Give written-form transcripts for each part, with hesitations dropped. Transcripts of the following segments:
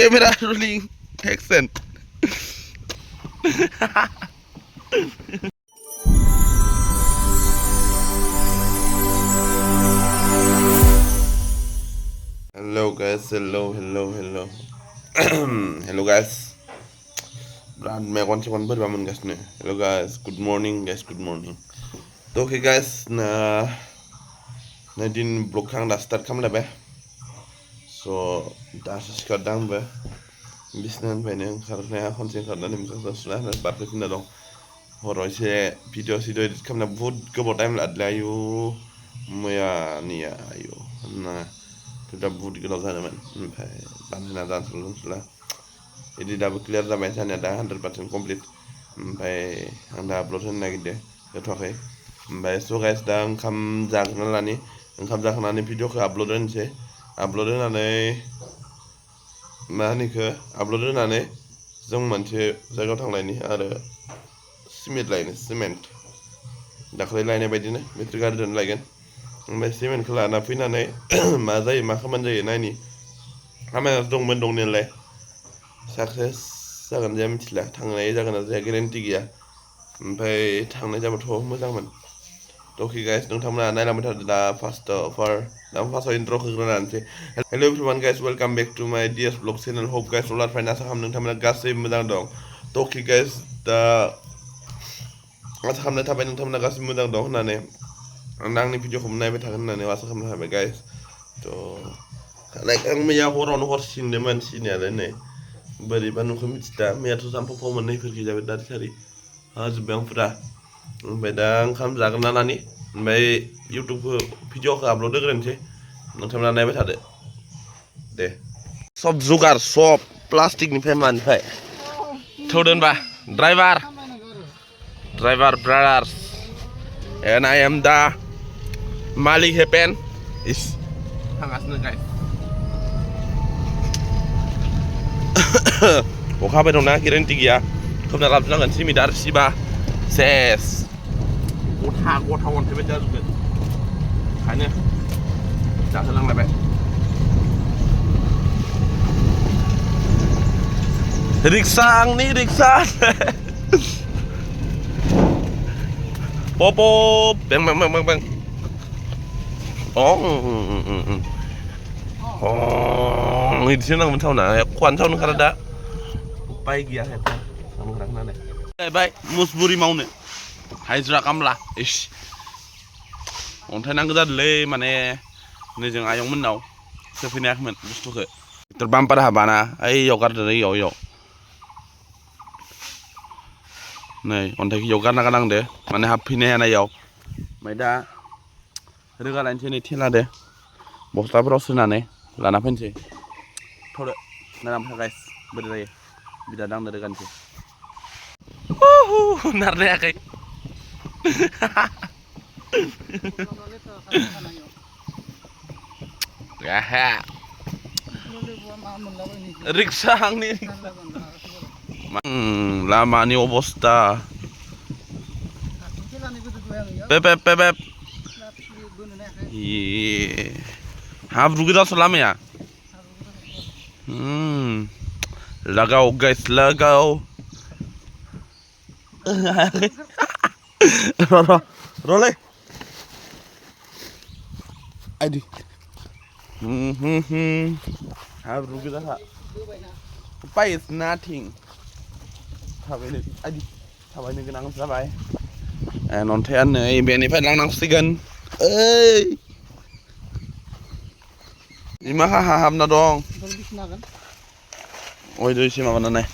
Camera rolling action. Hello guys, hello. Hello guys. Brand me konci kon berbangun guys nih. Hello guys, good morning guys, good morning. So okay guys, na din blog kang dah start kam lebe. So dah sekarang be. Bisnan bene karena konci karena nim kan sudah na barke pindah dong. Horo se video edit kam na बहुत गोबाव time लादलायो मैया निया आयो ना दा बहुत गोलाव जादोंमोन ओमफ्राय बानहोना दानसला एडिटआबो क्लियार जाबाय जानाया दा 100% कमप्लिट ओमफ्राय आं दा आपल'ड होनो नागिरदों जाथ'वाखै ओमफ्राय स' गाइस दा ओंखाम जाग्रोना लानि ओंखाम जाखांनानै भिडिअखौ आपल'ड होनोसै आपल'ड होनानै मा होनोखौ आपल'ड होनानै जों मोनसे जायगायाव थांलायनि आरो सिमेन्ट दाखालै लायनाय बायदिनो बेटारि गारिजों लायगोन ओमफ्राय सिमेन्टखौ लाना फैनानै मा जायो मा खामानि जायो नायनि खामानिया दंमोन दंनायालाय साक्सेस जागोन जाया मिथिला थांनाय जागोन ना जाया गेरेन्टि गैया ओमफ्राय थांनाय जाबाथ' मोजांमोन ओके गाइस नोंथांमोना नायलांबाय थादो दा फार्स्टआव इन्ट्र' होग्रोना लानोसै hello' everyone guys welcome back to my DS blog channel hope guys all are fine आसा खालामो नोंथांमोना गासैबो मोजां दं ओके गाइस दा आसा खालामनाय थाबाय नोंथांमोना गासैबो मोजां दं होननानै आंनि भिडिअखौ नायबाय थागोन होननानै आसा खालामनाय थाबाय गाइस थ' आं मैया हरावनो हर सिनदोंमोन सिनायालाय नै बोरैबा नुखौ मिथिदा मैयाथ' जाम्फाव मोननैफोरखि जाबाय दारि सारि हाजोब्बाय आं फुरा ओमफ्राय दा ओंखाम जाग्रोना लानि ओमफ्राय इउटुबखौ भिडिअखौ आपल'ड होग्रोनोसै नोंथांमोना नायबाय थादो दे सब जुगार सब प्लास्टिकनिफ्राय मानिफ्राय थौदो होनबा Driver brothers and I am the Malik Hepen is थांगासिनो guys अखा हाबाय दंना गेरेन्टि गैया खोबना लाबोनांगोन सिमिदार सिबा सेस गथा अन्थाइ बायदि जाजोबगोन ओंखायनो जाहोलांलायबाय रिक्सा आंनि rickshaw Popo, bang. Ini sih nang mentau na, kuan tau nang kada. Pai gia hepa, nang kadang nane. Baik, musburi mau ne. Haizra kamla, ish. Ontai nang kada le, mane, ne jeng ayong menau. Sepinayak men, bustu ke. Terbang pada habana, yogar dari yo. Này, còn thấy yoga nó đang đấy, mà này hấp pin này yêu, mấy đa, rồi cái này trên này thiên là đấy, bột táo bơ xương này, là nắp pin gì, thôi đấy, nó làm sao guys, bây giờ đang được gần chứ, nát đấy cái, ha, rickshaw hang nih. Lama ni obosta. Beb. Iya. Hab rugi dah selama ya. Lagau guys, lagau. Roleh. Adi. Hab rugi dah. Pay is nothing. थाबायनो गोनां जाबाय अन्थाइआ नै बेनिफ्राय लांनांसिगोन मा हाबना दं ओइ दैसे माबानानै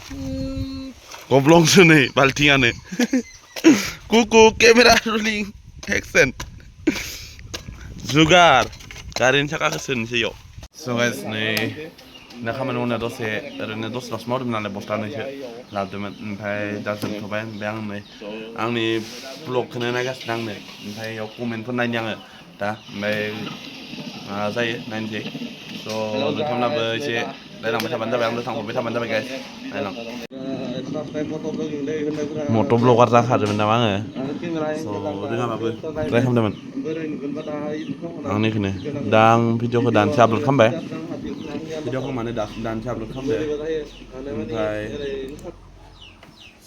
गब्लंसो नै बाल्टिंआनो कुकु केमेरा रोलिं एक्सन जुगार गारिनि साखाखौ सोनोसै इयाव स' गाइस नै दा खामानि मावनाया ओरैनो दसे मावदोंमोन नालाय बस्थानैसो लाबोदोंमोन ओमफ्राय दा जोबथ'बाय ओमफ्राय आंनि ब्लगखौनो नायगासिनो ओमफ्राय इयाव कमेन्टफोर नायनि आङो दा ओमफ्राय मा जायो नायनोसै स' नोंथांमोनाबो एसे नायलांबाय थाबानो जाबाय आंबो थांहरबाय थाबानो जाबाय गाइस नायलां मट' ब्लगार जाखादोंमोन नामा आङो स' रोङाबाबो ट्राइ खालामदोंमोन आंनिखौनो दा आं भिडिअखौ दानसे आपल'ड खालामबाय भिडिअ खालामनानै दानसे आपल'ड खालामदो ओमफ्राय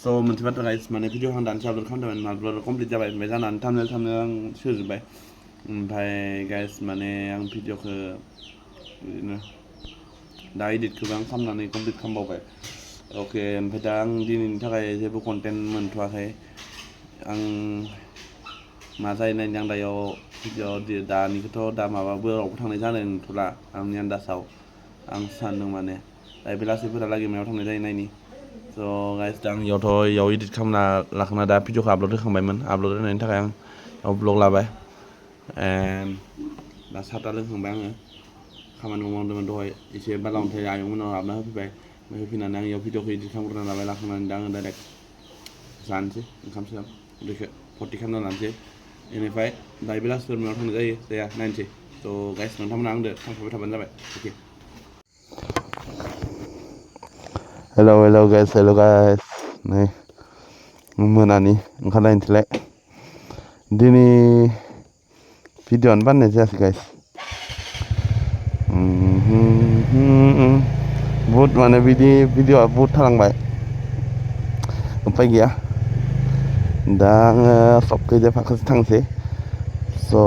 स' मोनसे बाथ्रा गाइस माने भिडिअ आं दानसे आपल'ड खालामदोंमोन आपल'ड कमप्लिट जाबाय ओमफ्राय जानानै थामनो आं सोजोब्बाय ओमफ्राय गाइस माने आं भिडिअखौ बिदिनो दा इडिटखौबो आं खालामनानै कमप्लिट खालामबावबाय अके ओमफ्राय दा आं दिनैनि थाखाय जेबो कन्टेन्ट मोनथ'वाखै आं मा जायो नायनो आं दायाव भिडिअ दानिखौथ' दा माबाबोरावबो थांनाय जानाय नंथ'ला आंनि आन्दाजाव आं सानदों माने दा बेलासिफोरालागै मायाव थांनाय जायो नायनि स' गाइस दा आं इयाव इडिट खालामना लाखांना दा भिडिअखौ आपल'ड होखांबायमोन आपल'ड होनायनि थाखाय आं इयाव ब्लग लाबाय एन्ड दा साहा लोंखांबाय आङो खामानि मावदोंमोन दहाय एसे बाला अन्थाइ आयंमोनाव हाबना होफैबाय ओमफ्राय होफैनानै आं इयाव भिडिअखौ इडिट खालामग्रोना लाबाय लाखांनानै दा आङो डाइरेक्ट जानोसै ओंखाम सोंखाम दैखौ फर्टि खालामना लानोसै बेनिफ्राय दायो बेलासिफोर मायाव थांनाय जाया नायनोसै थ' गाइस नोंथांमोना आंदो थांफाबाय थाबानो जाबाय अके हेल' गाइस नै मोनानि ओंखारलायनोसैलाय दिनै भिडिअ'आनो बानायनाय जायासै गाइस बुहुद माने बिदि भिडिअ'आ बुहुद थालांबाय उपाय गैया दा आङो सबखैजों फाखोसे थांसै स'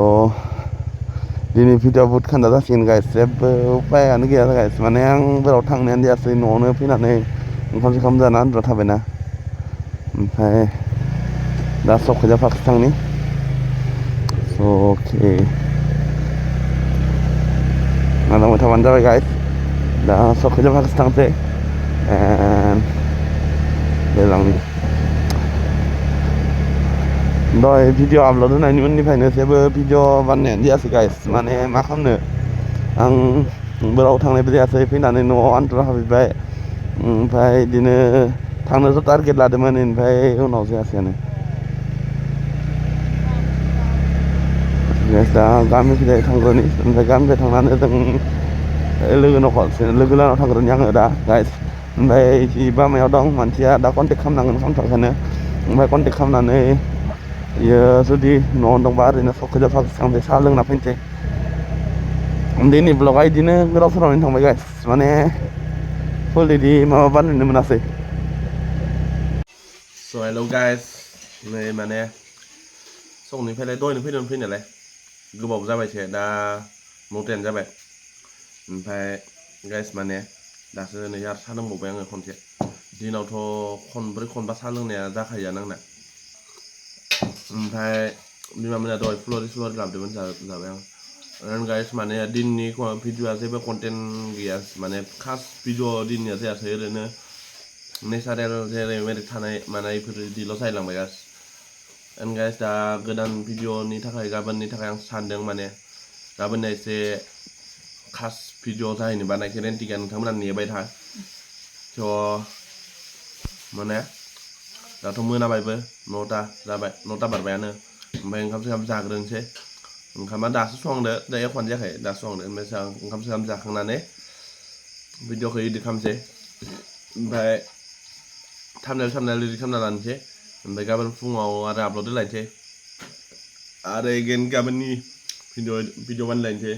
दिनै भिडिअ'आ बुहुद खान्दा जासिगोन गाइस जेबो उपायानो गैया गाइस माने आं बोराव थांनायानो जायासै न'आवनो फैनानै ओंखाम सोंखाम जाना उन्दुना थाबायना ओमफ्राय दा सबखैजों फाखोसे थांनि स' अके नांलांबाय थाबानो जाबाय गाइस दा सबखैजों फाखोसे थांसै एन्ड दैलांनि दहाय भिडिअ आपल'ड होनायनि उननिफ्रायनो जेबो भिडिअ बानायनायानो जायासै गाइस माने मा खालामनो आं बोराव थांनायबो जायासै फैनानै न'आव आन्थुना थाफैबाय ओमफ्राय बिदिनो थांनोथ' टारगेट लादोंमोन ओमफ्राय उनाव जायासैयानो दा गामिखै थांग्रोनि ओमफ्राय गामिखै थांनानै जों लोगोनाव थांग्रोनि आङो दा गाइस ओमफ्राय जि बामायाव दं मानसिया दा कन्टेक्ट खालामनांगोन कन्ट्राक्टखौनो ओमफ्राय कन्टेक्ट खालामनानै बियो जुदि न'आव दंबा ओरैनो सबखैजों फाखोसे थांसै साहा लोंना फैनोसै दिनै ब्लगआ बिदिनो गोदाव सोरावैनो थांबाय गाइस माने फुल बिदि माबा बानायनो मोनासै स' हेल' गाइस नै माने संनिफ्रायलाय दहायनो फैदोंमोन फैनायालाय गोबाव जाबायसो दा 9:10 जाबाय ओमफ्राय गाइस माने दासो नै आरो साहा लोंबावबाय आङो खनसे दिनावथ' खनब्रै खनबा साहा लोंनाया जाखायोआनो आंना ओमफ्राय बिमा मोना दहाय फुलरि लाबोदोंमोन जाबाय आं गाइस माने दिननि भिडिअ'आ जेबो कन्टेन्ट गैया माने फार्स्ट भिडिअ' दिननिया जायासै ओरैनो नेचारेल जेरै मेरै थानाय मानायफोर बिदिल' जायलांबाय गाइस एन्ड गाइस दा गोदान भिडिअ'नि थाखाय गाबोननि थाखाय आं सानदों माने गाबोननो एसे खास भिडिअ' जाहैनो बानायखो रेन्टिका नोंथांमोना नेबाय था थ' माने दाथ' मोनाबायबो 9टा जाबाय 9टा बारबायानो ओमफ्राय ओंखाम सोंखाम जाग्रोनोसै ओंखामा दासो संदो दा एख'आनो जायाखै दासो संदो ओमफ्राय ओंखाम सोंखाम जाखांनानै भिडिअ'खौ इडिट खालामसै ओमफ्राय थाम्बनेल रेडि खालामना लानोसै ओमफ्राय गाबोन फुङाव आरो आपल'ड होलायनोसै आरो एगेन गाबोननि भिडिअ बानायलायनोसै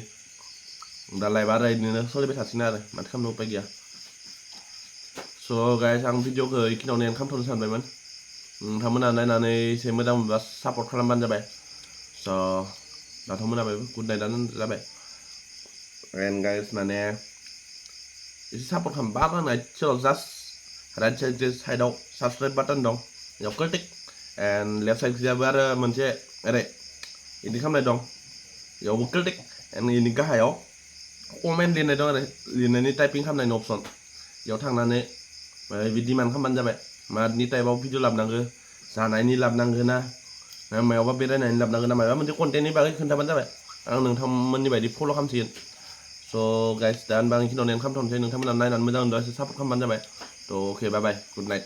दा लाइभआ आरो बिदिनो सोलिबाय थासिगोन आरो माथो खालामनो उपाय गैया स' गाइस आं भिडिअ'खौ बेखिनियावनो एन्ड खालामथ'नो सानबायमोन नोंथांमोना नायनानै एसे मोजां मोनबा सापर्ट खालामबानो जाबाय स' दाथ' मोनाबायबो गुड नाइटआनो जाबाय एन्ड गाइस माने एसे सापर्ट खालाम बागान आथियाव जास्ट राइट साइडआव साबस्क्राइब बाटन दं बेयाव क्लिक एन्ड लेफ्ट साइडखिजाबो आरो मोनसे ओरै बिदि खालामनाय दं बेयावबो क्लिक एन्ड बेनि गाहायाव कमेन्ट लिरनाय दं आरो लिरनायनि टाइपिं खालामनायनि अपसन बेयाव थांनानै बिदि डिमान्ड खालामबानो जाबाय मानि टाइपआव भिडिअ लाबोनांगौ जानायनि लाबोनांगौ ना मायावबा बेरायनायनि लाबोनांगौ ना माबा मोनसे कन्टेन्टनि बागै खोन्थाबानो जाबाय आं नोंथांमोननि बायदि फल' खालामसिगोन स' गाइस दा होनबा आं बेखिनियावनो एन्ड खालामथ'नोसै नोंथांमोना नायनानै मोजां मोनदों एसे सापर्ट खालामबानो जाबाय थ' अके बाय गुड नाइट